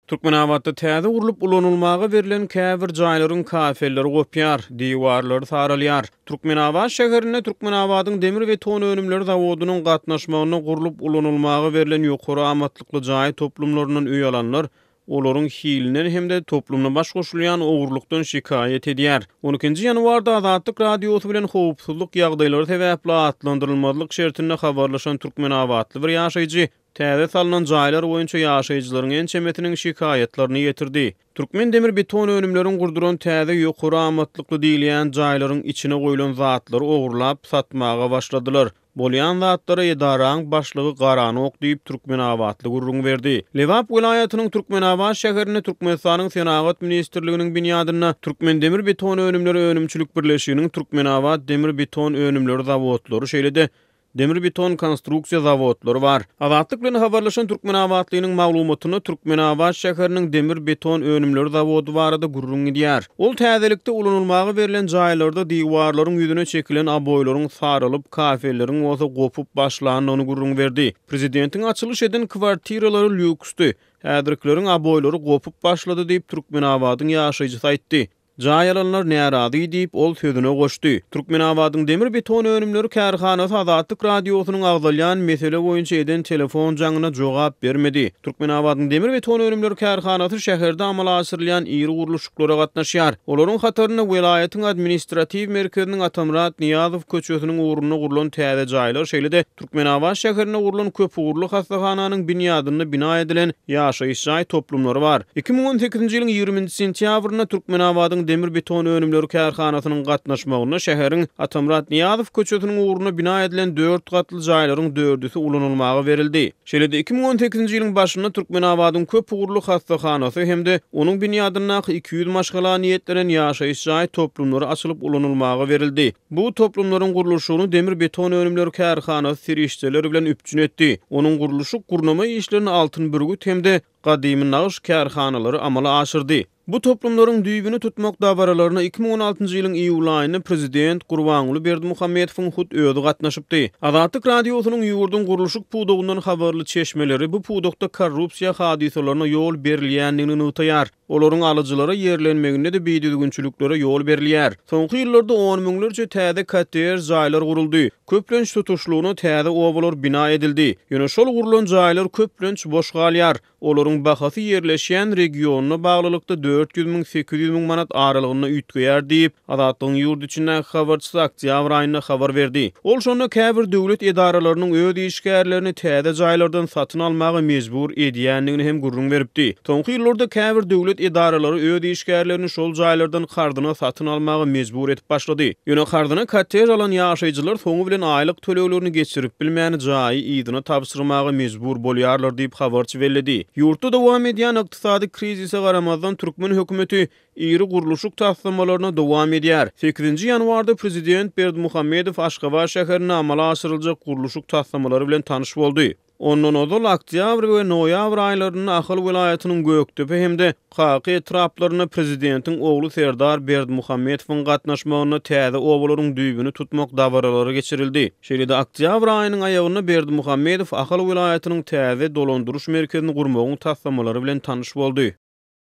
Türkmenabatda täze gurlup ulanylmaga berlen käbir jaýlaryň kafelleri gopýar, diwarlary saralýar. Türkmenabat şäherinde Türkmenabadyň demir-beton önümleri zawodynyň gatnaşmagynda gurlup ulanylmaga berlen ýokary amatlykly jaý toplumlaryndan öý alanlar olaryň hilinden hem-de toplumda baş goşulýan ogurlykdan şikaýat edýär. On ikinji ýanwarda Azatlyk Radiosy bilen howpsuzlyk ýagdaýlary sebäpli atlandyrylmazlyk şertinde habarlaşan türkmenabatly bir ýaşaýjy Täze salnan jaýlar boýunça ýaşaýjylaryň ençemesiniň şikaýatlaryny ýetirdi. Türkmendemirbetonönümleriň gurduran täze ýokary amatlykly diýilýän jaýlaryň içine goýlan zatlary ogurlap, satmaga başladylar. Bolýan zatlara edaraň başlygy garanok diýip, türkmenabatly gürrüň berdi. Lebap welaýatynyň Türkmenabat şäherinde Türkmenistanyň Senagat ministrliginiň binýadynda Türkmendemirbetonönümleri önümçilik birleşiginiň Türkmenabat demir-beton önümleri zawodlary, şeýle-de Demir-beton konstruksiýa zawodlary bar. Azatlyk bilen habarlaşan türkmenabatlynyň maglumatynda Türkmenabat şäheriniň demir-beton önümleri zawody barada gürrüň gidýär. Ol täzelikde ulanylmaga berlen jaýlarda diwarlaryň ýüzüne çekilen oboýlaryň saralyp, kafelleriň bolsa gopup başlandygyny gürrüň berdi. Prezidentiň açylyş eden kwartiralary lýuksdy. Häzirkileriň oboýlary gopup başlady diýip, Türkmenabadyň ýaşaýjysy aýtdy. Jaý alanlar närazy diýip, ol sözüne goşdy. Türkmenabadyň demir-beton önümleri kärhanasy Azatlyk Radiosynyň agzalýan mesele boýunça eden telefon jaňyna jogap bermedi. Türkmenabadyň demir-beton önümleri kärhanasy şäherde amala aşyrylýan iri gurluşyklara gatnaşýar. Olaryň hatarynda welaýatyň administratiw merkeziniň Atamyrat Nyýazow köçesiniň ugrunda gurlan täze jaýlar, şeýle-de Türkmenabat şäherinde gurlan köpugurly hassahananyň binýadynda bina edilen ýaşaýyş jaý toplumlary bar. 2018-nji ýylyň ýigriminji sentýabrynda Türkmenabadyň demir-beton önümleri kärhanasynyň gatnaşmagynda şäheriň Atamyrat Nyýazow köçesiniň ugrunda bina edilen dört gatly jaýlaryň dördüsi ulanylmaga berildi. Şeýle-de 2018-nji ýylyň başynda Türkmenabadyň köpugurly hassahanasy hem-de onuň binýadyndaky 200 maşgala niýetlenen ýaşaýyş jaý toplumlary açylyp ulanylmaga berildi. Bu toplumlaryň gurluşygyny Demir-beton önümleri kärhanasy serişdeler bilen üpjün etdi. Onuň gurluşyk-gurnama işlerini Altyn bürgüt hem-de Gadymy nagyş kärhanalary amala aşyrdy. Bu toplumlaryň düýbüni tutmak dabaralaryna 2016-njy ýylyň iýul aýynda prezident Gurbanguly Berdimuhamedowyň hut özi gatnaşypdy. Azatlyk Radiosynyň ýurduň gurluşyk pudagyndan habarly çeşmeleri bu pudakda korrupsiýa hadysalaryna ýol berilýändigini nygtaýar. Olaryň alyjylara ýerlenmeginde-de bidüzgünçiliklere ýol berilýär. Soňky ýyllarda on müňlerçe täze kottej jaýlar guruldy. Köplenç tutuşlygyna täze obalar bina edildi. Ýöne şol gurlan jaýlar köplenç boş galýar. Olaryň bahasy ýerleşýän regionyna baglylykda 400 müň, 800 müň manat aralygynda üýtgeýär diýip, Azatlygyň ýurt içindäki habarçysy oktýabr aýynda habar berdi. Ol şonda käbir döwlet edaralarynyň öz işgärlerini täze jaýlardan satyn almaga mejbur edýändigini hem gürrüň beripdi. Soňky ýyllarda käbir döwlet edaralary öz işgärlerini şol jaýlardan karzyna satyn almaga mejbur edip başlady. Ýöne karzyna kottej alan ýaşaýjylar soňy bilen aýlyk töleglerini geçirip bilmän, jaýy yzyna tabşyrmaga mejbur bolýarlar diýip, habarçy belledi. Ýurtda dowam edýän ykdysady krizise garamazdan, türkmen hökümeti iri gurluşyk taslamalaryna dowam edýär. Sekizinji ýanwarda prezident Berdimuhamedow Aşgabat şäherinde amala aşyryljak gurluşyk taslamalary bilen tanyş boldy. Ondan ozal oktýabr we noýabr aýlarynda Ahal welaýatynyň Gökdepe hem-de Kaka etraplarynda prezidentiň ogly Serdar Berdimuhamedowyň gatnaşmagynda täze obalaryň düýbüni tutmak dabaralary geçirildi. Şeýle-de oktýabr aýynyň aýagynda Berdimuhamedow Ahal welaýatynyň täze dolandyryş merkezini gurmagyň taslamalary bilen tanyş boldy.